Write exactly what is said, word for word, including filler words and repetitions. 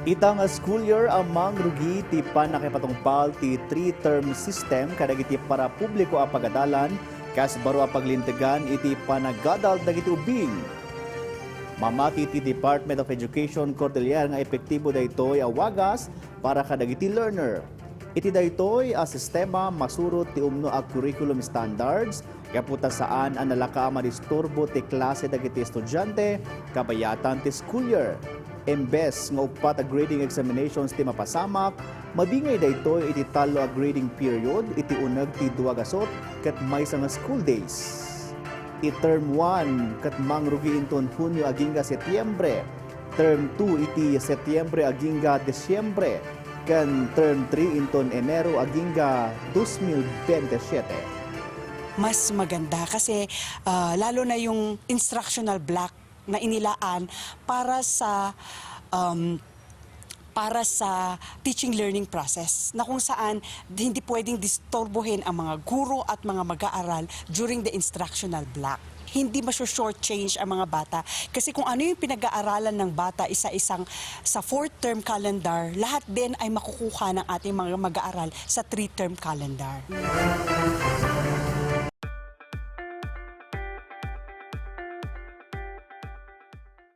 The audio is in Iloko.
Ita nga school year a mangrugi ti pannakipatungpal ti three-term system kadagiti parapubliko a pagadalan kas baro a paglintegan iti panagadal dagiti ubbing. Mamati ti Department of Education Cordillera nga epektibo daytoy a wagas para kadagiti learner. Iti daytoy a sistema, masurot ti umno a curriculum standards gapu ta saan a nalaka a madisturbo ti klase dagiti estudiante kabayatan ti school year. Imbes nga uppat a grading examinations ti mapasamak, mabingay daytoy iti tallo a grading period iti uneg ti dua gasut ket maysa nga school days. Ti term one ket mangrugi inton Hunio agingga Setyembre, term two iti Setyembre agingga Disyembre, ken term three inton Enero agingga dos mil bente siete. Mas maganda kasi, ah, lalo na yung instructional block na inilaan para sa, um, para sa teaching learning process, na kung saan hindi pwedeng disturbuhin ang mga guro at mga mag-aaral during the instructional block. Hindi maso-short change ang mga bata kasi kung ano yung pinag-aaralan ng bata isa-isang sa four-term calendar, lahat din ay makukuha ng ating mga mag-aaral sa three-term calendar.